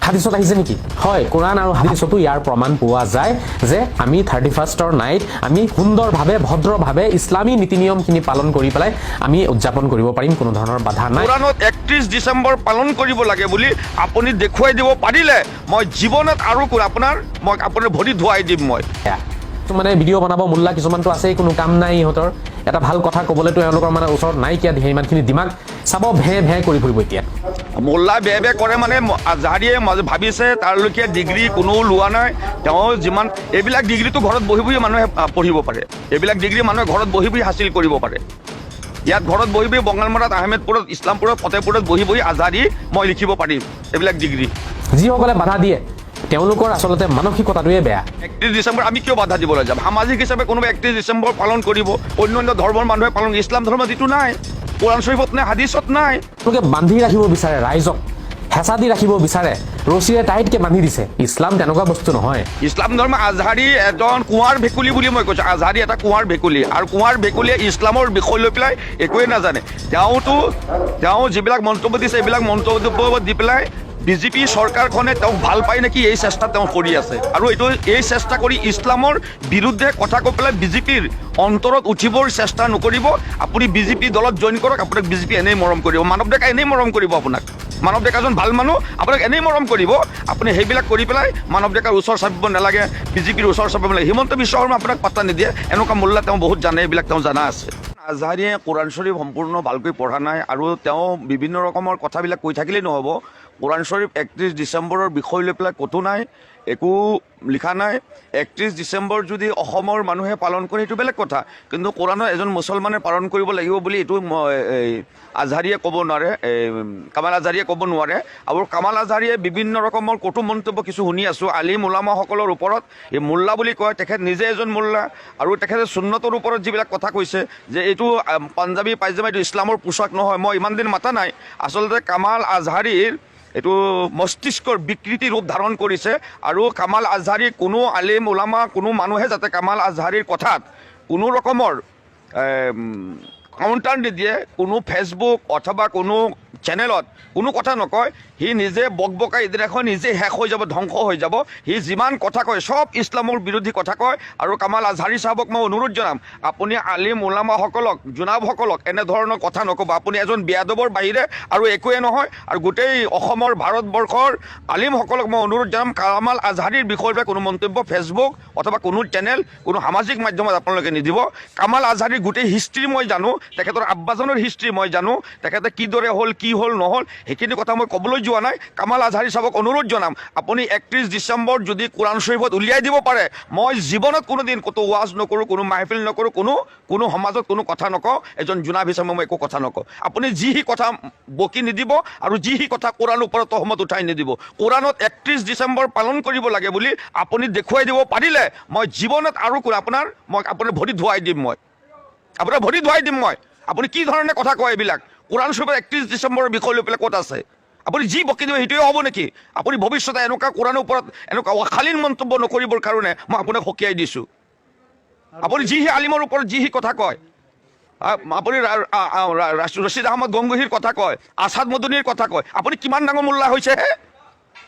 হাদিছত আহিছে নেকি? হয়, কোৰাণ আৰু হাদিছতো ইয়াৰ প্ৰমাণ পোৱা যায় যে আমি 31ৰ নাইট আমি সুন্দৰভাৱে, ভদ্ৰভাৱে ইছলামী নীতি নিয়মখিনি পালন কৰি পেলাই আমি উদযাপন কৰিব পাৰিম, কোনো ধৰণৰ বাধা নাই। কোৰাণত 31 ডিচেম্বৰ পালন কৰিব লাগে বুলি আপুনি দেখুৱাই দিব পাৰিলে মই জীৱনত আৰু আপোনাৰ মই আপোনাৰ ভৰি ধুৱাই দিম মই। মানে ভিডিঅ' বনাব মোল্লা কিছুমানতো আছেই, কোনো কাম নাই ইহঁতৰ। এটা ভাল কথা ক'বলৈতো এওঁলোকৰ মানে ওচৰত নাইকিয়া ইমানখিনি দিমাগ। চাব, ভে ভে কৰি ফুৰিব এতিয়া। মোল্লা বে বে কৰে মানে আজহাৰীয়ে ভাবিছে তাৰলৈকে ডিগ্ৰী কোনো লোৱা নাই। তেওঁ যিমান এইবিলাক ডিগ্ৰীটো ঘৰত বহি বহি মানুহে পঢ়িব পাৰে। এইবিলাক ডিগ্ৰী মানুহে ঘৰত বহি বহি হাচিল কৰিব পাৰে। ইয়াত ঘৰত বহি বহি বঙালমৰাত, আহমেদপুৰত, ইছলামপুৰত, ফতেহপুৰত বহি বহি আজহাৰী মই লিখিব পাৰিম এইবিলাক ডিগ্ৰী। যিসকলে বাধা দিয়ে, তেওঁলোকৰ আচলতে মানসিকতাটোৱে বেয়া। 31 ডিচেম্বৰ আমি কিয় বাধা দিবলৈ যাম? সামাজিক হিচাপে কোনোবা 31 ডিচেম্বৰ পালন কৰিব, অন্য অন্য ধৰ্মৰ মানুহে পালন, ইছলাম ধৰ্মত যিটো নাই, কোৰাণ শ্বৰীফত নাই, হাদিছত নাই। তেওঁলোকে বান্ধি ৰাখিব বিচাৰে, ৰাইজক হেঁচা দি ৰাখিব বিচাৰে, ৰছীৰে টাইটকৈ বান্ধি দিছে। ইছলাম তেনেকুৱা বস্তু নহয়। ইছলাম ধৰ্ম আজহাৰী এজন কুঁৱাৰ ভেকুলী বুলি মই কৈছোঁ। আজহাৰী এটা কুঁৱাৰ ভেকুলী আৰু কুঁৱাৰ ভেকুলীয়ে ইছলামৰ বিষয় লৈ পেলাই একোৱেই নাজানে। তেওঁ যিবিলাক মন্তব্য দিছে, এইবিলাক মন্তব্য দি পেলাই বিজেপি চৰকাৰখনে তেওঁক ভাল পায় নেকি, এই চেষ্টা তেওঁ কৰি আছে। আৰু এই চেষ্টা কৰি ইছলামৰ বিৰুদ্ধে কথা কৈ পেলাই বিজেপিৰ অন্তৰত উঠিবৰ চেষ্টা নকৰিব। আপুনি বিজেপি দলত জইন কৰক, আপোনাক বিজেপি এনেই মৰম কৰিব। মানৱ ডেকা এনেই মৰম কৰিব আপোনাক। মানৱ ডেকা এজন ভাল মানুহ, আপোনাক এনেই মৰম কৰিব। আপুনি সেইবিলাক কৰি পেলাই মানৱ ডেকাৰ ওচৰ চাপিব নালাগে, বিজেপিৰ ওচৰ চাপিব নালাগে। হিমন্ত বিশ্ব শৰ্মা আপোনাক পাত্তা নিদিয়ে। এনেকুৱা মোল্লা তেওঁ বহুত জানে, এইবিলাক তেওঁ জানা আছে। আজহাৰীয়ে কোৰাণ শ্বৰীফ সম্পূৰ্ণ ভালকৈ পঢ়া নাই আৰু তেওঁ বিভিন্ন ৰকমৰ কথাবিলাক কৈ থাকিলেই নহ'ব। কোৰাণ শ্বৰীফ 31 ডিচেম্বৰৰ বিষয় লৈ পেলাই ক'তো নাই, একো লিখা নাই। 31 ডিচেম্বৰ যদি অসমৰ মানুহে পালন কৰে, সেইটো বেলেগ কথা। কিন্তু কোৰাণৰ এজন মুছলমানে পালন কৰিব লাগিব বুলি এইটো এই আজহাৰীয়ে ক'ব নোৱাৰে, এই কামাল আজহাৰীয়ে ক'ব নোৱাৰে। আৰু কামাল আজহাৰীয়ে বিভিন্ন ৰকমৰ কটু মন্তব্য কিছু শুনি আছোঁ আলিম ওলামাসকলৰ ওপৰত। এই মোল্লা বুলি কয়, তেখেত নিজে এজন মোল্লা। আৰু তেখেতে সুন্নতৰ ওপৰত যিবিলাক কথা কৈছে যে এইটো পাঞ্জাবী পাইজামা এইটো ইছলামৰ পোছাক নহয়, মই ইমান দিন মাতা নাই। আচলতে কামাল আজহাৰীৰ এইটো মস্তিষ্কৰ বিকৃতি ৰূপ ধাৰণ কৰিছে। আৰু কামাল আজহাৰী কোনো আলিম ওলামা কোনো মানুহে যাতে কামাল আজহাৰীৰ কথাত কোনো ৰকমৰ কাউণ্টাৰ নিদিয়ে, কোনো ফেচবুক অথবা কোনো চেনেলত কোনো কথা নকয়। সি নিজে বকবকাই এদিনাখন নিজে শেষ হৈ যাব, ধ্বংস হৈ যাব। সি যিমান কথা কয়, চব ইছলামৰ বিৰোধী কথা কয়। আৰু কামাল আজহাৰী চাহাবক মই অনুৰোধ জনাম, আপুনি আলিম ওলামাসকলক, জোনাবসকলক এনেধৰণৰ কথা নক'ব। আপুনি এজন বেয়াদবৰ বাহিৰে আৰু একোৱে নহয়। আৰু গোটেই অসমৰ, ভাৰতবৰ্ষৰ আলিমসকলক মই অনুৰোধ জনাম, কামাল আজহাৰীৰ বিষয়ৰ পৰা কোনো মন্তব্য ফেচবুক অথবা কোনো চেনেল, কোনো সামাজিক মাধ্যমত আপোনালোকে নিদিব। কামাল আজহাৰীৰ গোটেই হিষ্ট্ৰী মই জানো, তেখেতৰ আব্বাজনৰ হিষ্ট্ৰী মই জানো, তেখেতে কিদৰে হ'ল, কি হ'ল নহ'ল, সেইখিনি কথা মই ক'বলৈ যোৱা নাই। কামাল আজহাৰী চাহাবক অনুৰোধ জনাম, আপুনি 31 ডিচেম্বৰ যদি কোৰাণ শ্বৰীফত উলিয়াই দিব পাৰে, মই জীৱনত কোনোদিন ক'তো ৱাজ নকৰোঁ, কোনো মাহফিল নকৰোঁ, কোনো কোনো সমাজত কোনো কথা নকওঁ। এজন জোনাব হিচাপে মই একো কথা নকওঁ। আপুনি যি সি কথা বকি নিদিব আৰু যি সি কথা কোৰাণৰ ওপৰত তহমত উঠাই নিদিব। কোৰাণত 31 ডিচেম্বৰ পালন কৰিব লাগে বুলি আপুনি দেখুৱাই দিব পাৰিলে মই জীৱনত আৰু আপোনাৰ মই আপোনাৰ ভৰি ধুৱাই দিম মই। আপোনাৰ ভৰি ধুৱাই দিম মই। আপুনি কি ধৰণে কথা কয় এইবিলাক? কোৰাণ শ্বৰীফত 31 ডিচেম্বৰৰ বিষয় লৈ পেলাই ক'ত আছে? আপুনি যি বকি দিব সেইটোৱে হ'ব নেকি? আপুনি ভৱিষ্যতে এনেকুৱা কোৰাণৰ ওপৰত এনেকুৱা অশালীন মন্তব্য নকৰিবৰ কাৰণে মই আপোনাক সকীয়াই দিছোঁ। আপুনি যি সি আলিমৰ ওপৰত যি সি কথা কয়, আপুনি ৰছিদ আহমদ গংগোহীৰ কথা কয়, আছাদ মদনীৰ কথা কয়, আপুনি কিমান ডাঙৰ মোল্লা হৈছে হে?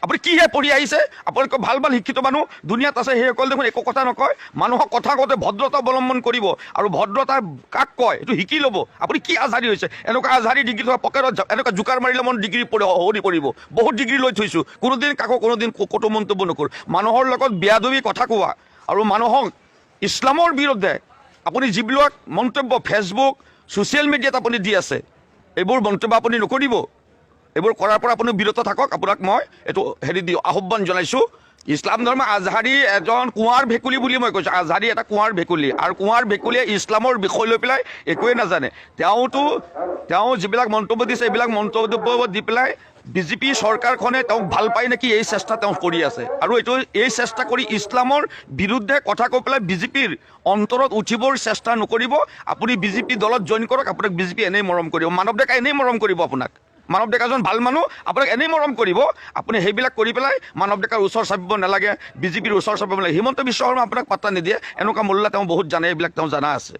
আপুনি কিহে পঢ়ি আহিছে? আপোনালোকে ভাল ভাল শিক্ষিত মানুহ দুনিয়াত আছে, সেইসকল দেখোন একো কথা নকয়। মানুহক কথা কওঁতে ভদ্ৰতা অৱলম্বন কৰিব আৰু ভদ্ৰতা কাক কয় এইটো শিকি ল'ব। আপুনি কি আজহাৰী হৈছে? এনেকুৱা আজহাৰী ডিগ্ৰী থকা পকেটত এনেকুৱা জোকাৰ মাৰিলে মন ডিগ্ৰী পৰি সৰি পৰিব। বহুত ডিগ্ৰী লৈ থৈছোঁ, কোনোদিন কাকো কোনোদিন কটু মন্তব্য নকৰোঁ। মানুহৰ লগত বেয়াদবি কথা কোৱা আৰু মানুহক ইছলামৰ বিৰুদ্ধে আপুনি যিবিলাক মন্তব্য ফেচবুক, ছ'চিয়েল মিডিয়াত আপুনি দি আছে, এইবোৰ মন্তব্য আপুনি নকৰিব। এইবোৰ কৰাৰ পৰা আপুনি বিৰত থাকক। আপোনাক মই এইটো হেৰি দিওঁ, আহ্বান জনাইছোঁ। ইছলাম ধৰ্ম আজহাৰী এজন কুঁৱাৰ ভেকুলী বুলি মই কৈছোঁ। আজহাৰী এটা কুঁৱাৰ ভেকুলী আৰু কুঁৱাৰ ভেকুলীয়ে ইছলামৰ বিষয় লৈ পেলাই একোৱেই নাজানে। তেওঁ যিবিলাক মন্তব্য দিছে, এইবিলাক মন্তব্য দি পেলাই বিজেপি চৰকাৰখনে তেওঁক ভাল পায় নেকি, এই চেষ্টা তেওঁ কৰি আছে। আৰু এই চেষ্টা কৰি ইছলামৰ বিৰুদ্ধে কথা কৈ পেলাই বিজেপিৰ অন্তৰত উঠিবৰ চেষ্টা নকৰিব। আপুনি বিজেপি দলত জইন কৰক, আপোনাক বিজেপি এনেই মৰম কৰিব। মানৱ ডেকা এনেই মৰম কৰিব আপোনাক। মানৱ ডেকা এজন ভাল মানুহ, আপোনাক এনেই মৰম কৰিব। আপুনি সেইবিলাক কৰি পেলাই মানৱ ডেকাৰ ওচৰ চাপিব নালাগে, বিজেপিৰ ওচৰ চাপিব নালাগে। হিমন্ত বিশ্ব শৰ্মা আপোনাক পাত্তা নিদিয়ে। এনেকুৱা মোল্লা তেওঁ বহুত জানে, এইবিলাক তেওঁ জানা আছে।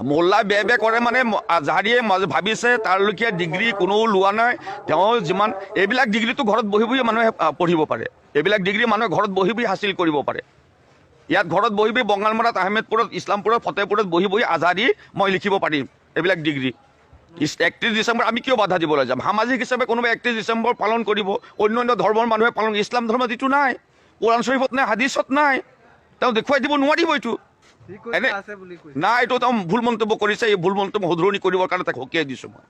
মোল্লা বে বে কৰে মানে আজহাৰীয়ে ভাবিছে তাৰলৈকে ডিগ্ৰী কোনো লোৱা নাই। তেওঁ যিমান এইবিলাক ডিগ্ৰীটো ঘৰত বহি বহি মানুহে পঢ়িব পাৰে। এইবিলাক ডিগ্ৰী মানুহে ঘৰত বহি বহি হাচিল কৰিব পাৰে। ইয়াত ঘৰত বহি বহি বঙালমৰাত, আহমেদপুৰত, ইছলামপুৰত, ফতেহপুৰত বহি বহি আজহাৰী মই লিখিব পাৰিম এইবিলাক ডিগ্ৰী। 31 ডিচেম্বৰ আমি কিয় বাধা দিবলৈ যাম? সামাজিক হিচাপে কোনোবাই 31 ডিচেম্বৰ পালন কৰিব, অন্য অন্য ধৰ্মৰ মানুহে পালন, ইছলাম ধৰ্মত এইটো নাই, কোৰাণ শ্বৰীফত নাই, হাদিছত নাই। তেওঁ দেখুৱাই দিব নোৱাৰিব এইটো। সি কৈছে এনে আছে বুলি কৈছে। নাই, এইটো তেওঁ ভুল মন্তব্য কৰিছে। এই ভুল মন্তব্য শুধৰণি কৰিবৰ কাৰণে তাক সকীয়াই দিছোঁ মই।